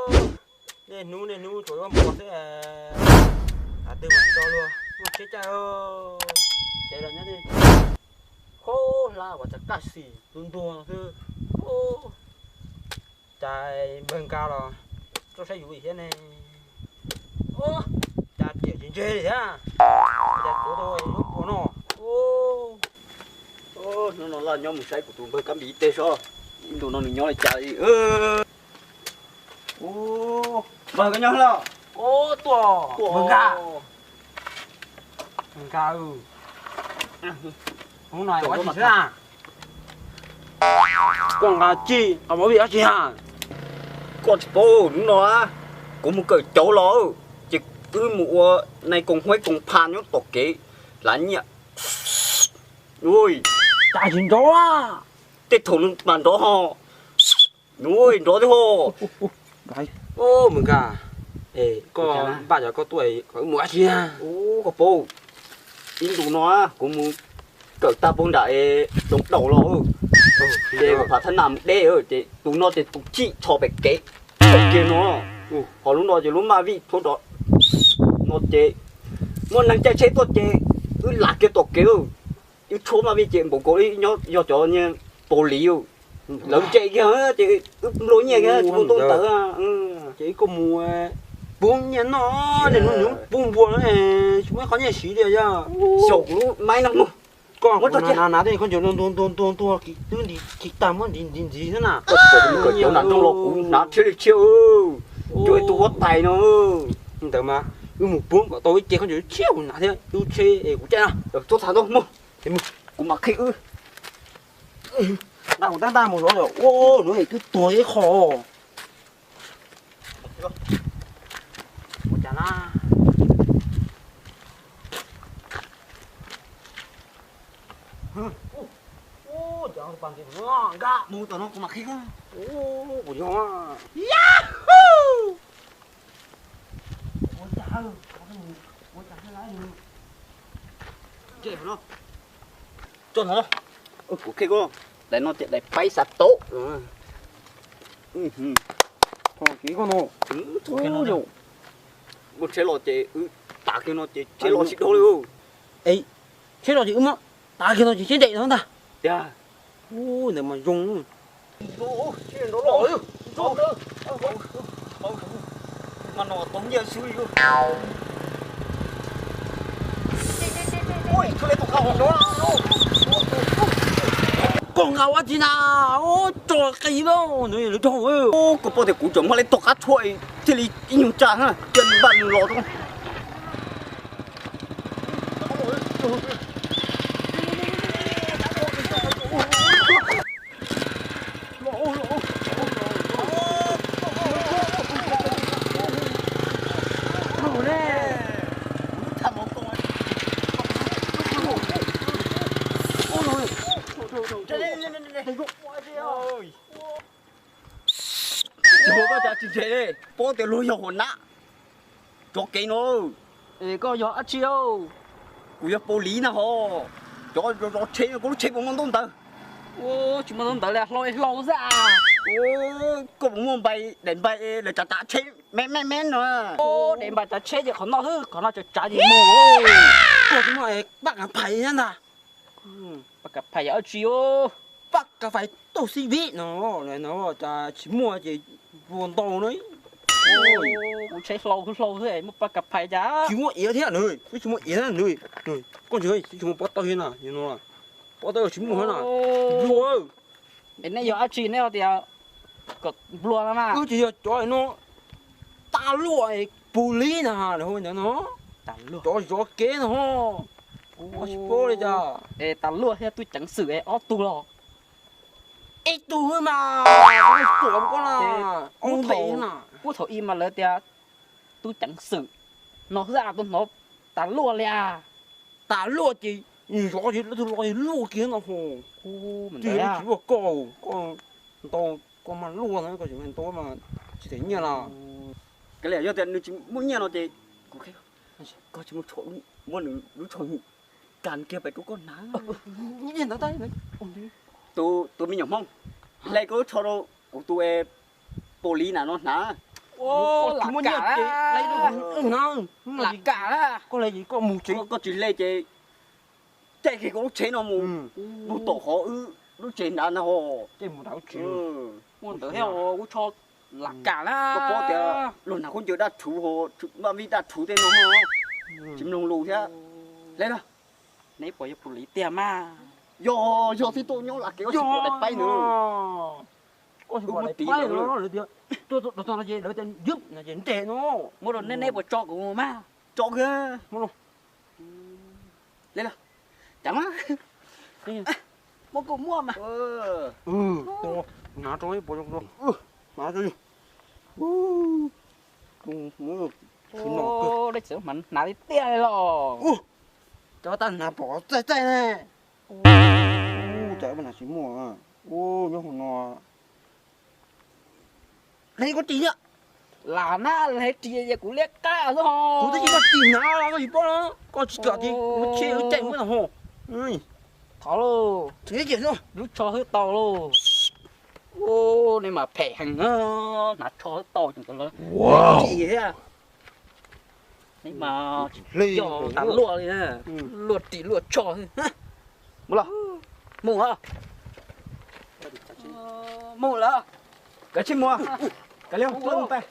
Niaj hnub niaj hnub tsuas yuav npua xwb, qhov twg mam nto luag muaj tsheb caij. Tsev los nyob khaub hlab, ua cas kaj xis tu ntuag xwb. Cas npawg Nkas los tso saib yus thiab ne. Cas tiam tsis ntseg li thiab, cas tuav tau lub npua no. Hnub no laj nyob mus saib kuv tus npawg Kab Npis tej sob, ib ntus no nws nyob li cas li. Npawg, koj nyob los? Tuaj, npawg Nkas. Npawg Nkas, hnub no ua tsis xwb na? Koj nqa txij nqa movie dab tsi ha? Koj tsis paub, hnub no kuv mus kawm cauv los, ces wb mus ua nais koom huaib koom phas nyob tom kev lav nyiaj. Cas tsis nrov? Tej thaum nws mam nrov ho. Nrov thiab ho. Npawg Nkas, koj npaj cov koj tuaj kom wb mus dab tsi na? Koj paub, ib ntus no kuv mus kawm tag puag nram Roob Daus los, ces kuv phav thab nam mus deb, ces tus no ces tus chij tsho pem kev, kiag no. Ho lub no ces lub maj vij tshuab nrov no ces muaj neeg caij tsheb tuaj ces wb lam kiag tom kev, wb tshuab maj vij ces npaum nkaus li nyob yog cov niag paus liv, lawv ntshe kiag ces wb nplua nyiaj kiag tsis muaj ntaub ntawv. Ces koj mus pub nyiaj noj, niaj hnub nws pub npua, tsis muaj qhov nyiaj siv li yog. Xyaum kuv lub maib no mog. Koj muab tso cia. Nas tej khaub ncaws ntuag ntuag ntuag, twb nti tsis tag muab nti nti ntxiv xwb na. Koj tsis pom kuv mus kawm cauv nram nroog los kuv hnav tshiab li tshiab, cuag tus huab tais no. Ntawd mas wb mus pub kom tau ib ce khaub ncaws tshiab kuv hnav thiab lub tsheb es kuv caij na. Txhob tham ntau mog, kuv mam qhia wb. Nqa kuv tab ntaj mus zov, ua no twb tuag ib qho. Ua cas na? Nkaj mus tom no kuv mam qhib. Kuv yog. Yahoo! Ua cas, ua cas no? Kuv qhib, daim no ces daim paib xav tau. Muaj tsheb los ces wb tav kiag no ces tsheb los tsis dhau li. Tsheb los ces wb muab tav kiag no ces tsheb nres no ntag. Tiag. Ntawd mas zoo. Mas no tau nyiaj xwb li. Koj nqa ua tsi na, tso qis lawm nws lawv raug. Koj paub tias kuv tseem muaj leb tog qab tshuaj thiaj li ib nyuag tsa na, cia li npaj nws los. Yog koj cas tsis ntshe, paub tias luag yog hua nab, cov kev no. Koj yog dab tsi? Kuv yog police na ho. Cov zov tsheb, koj lub tsheb puas muaj ntaub ntawv? Tsis muaj ntaub ntawv li, hlau hlau xwb. Koj puas muaj npais, daim npais lawv tsav tsav tsheb me me me no? Daim npais tsav tsheb ces qhov no xwb, qhov no tsav tsav ces mus. Koj tsis muaj paj kav phais thiab ntag. Paj kav phais yog dab tsi? Paj kav phais tauj xib vib no, no cas tsis muaj ces luag ntau no. Kuv tsheb hlau hlau xwb muaj paj kav phais cas? Tsis muaj iav thiab nws, twb tsis muaj iav thiab nws. Koj ntsia, twb tsis muaj pob tawb thiab na, pob tawb tsis muaj thiab na. Nplua. Es nej yog dab tsi nej tias kom nplua no na? Wb tsis yog cov no, tas luaj, police na, ntawd no. Cov zov kev no. Koj tsis paub li cas? Es tas luaj thiab tub ceev xwm es ob tug los? Ib tug mas, koj na. Puag thaum ub mas lawv tias tub ceev xwm no xwb, tus hnov tas luaj li. Tas luaj ces zov ces tus los luaj kiag no ho. Twb tsis luaj koj, koj ntau, koj mas luaj no, koj tseem ntau mas tsis them nyiaj na. Kav liam, yog tias nws tsis muaj nyiaj no ces kuv, koj tsis muaj tshuaj, muab nws lub tsho kas kiag pem rau koj hnav. Tus, tus me nyuam Hmoob, hle koj lub tsho rau kuv tus police na no hnav. Lam kam na. Lam kam na. Koj hle ces koj mus tsev, koj tsis hle ces caij kiag koj lub tsheb no mus, mus tom qhov wb lub tsev nrad na ho. Muaj ntawd thiab, kuv tso lam kam na. Koj paub tias luag hnav khaub ncaws dab rhuv, maj vij dab rhuv tej no, tsis mloog lus thiab. Hle na. Neb puas yog pus lis tiag mas? Yog, yog thiab, tuaj nyob lam kev koj tsis pom daim paib nws. Koj tsis pom daim paib lawm, lawv tias tuaj txog no ces lawv tias ywb no ces nres no. Muab rau neb, neb puas tso kuv mus mas? Tso kawg. Hle los, cas mas muaj kuj muaj mas. Hnav rau ib puas, hnav rau. Dej txawv mas hnav tiag tiag li los. Cov tab hnav pom txaij txaij ne. Cas ua na tsis muaj. Ua nyob hauv no. Hle koj ris thiab. Lam na, hle ris ces kuv liab qab xwb ho. Kuv twb tsis muaj ris hnav los koj tsis paub los, koj tsis kam ces mus tsheb wb caij muab tau ho. Thov lauj, lub tsho xwb tau lauj. Nej mas phem heev, hnav tsho xwb tau tseem ris thiab. Nej mas tsis yog tas luaj li, luaj ris luaj tsho xwb. Mus los, mus os. Mus lawm. Kav tsij mus, kav liam tuaj tais.